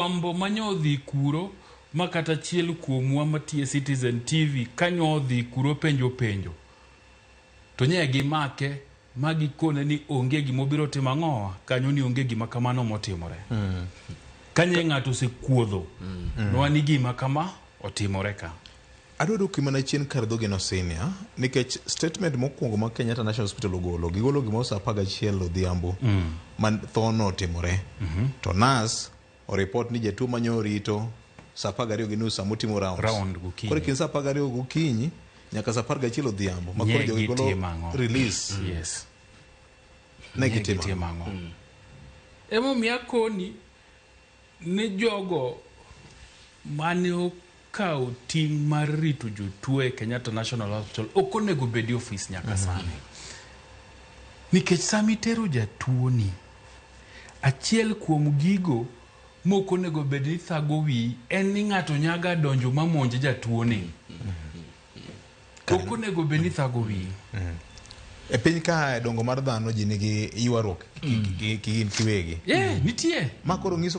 Jofwambo manyo odhi kuro ma kata achiel kuomwa matiyo e Citizen TV kanyo odhi kuro penjo penjo to nye gimake ma gikone ni onge gima obiro timo ang'owa kanyo ni onge gima kamano motimore. Kanye ng'ato osekuodho nwa ni gima kama otimore ka. Adwa duoki mana chien kar dhogi no senior nikech statement mokwongo ma Kenyatta National Hospital ogolo gigolo gimoro saa 11 odhiambo ma tho no otimore to nurse oripot ni jatuo manyo orito saa 12:30 sama otimo rounds. Round gokinyi. Koro e kind saa 12 gokinyi nyaka saa 11 odhiambo ma koro Nye jogi golo gitimo ang'o? release Yes. ne Nye gitimo gitimo ang'o? ang'o? Emomiyo akoni ni jogo mane okawo ting' mar rito jotuo e Kenyatta National Hospital ok onego bed e ofis nyaka sani. Nikech sama itero jatuo ni, achiel kuom gigo mok onego bed ni thago wiyi en ni ng'ato nyaga donjo ma monj jatuo ni. Ok onego bed ni thago wiyi. E piny ka dongo mar dhano ji nigi ywaruok gin kiwegi. Yeah, nitie. Ma koro nyiso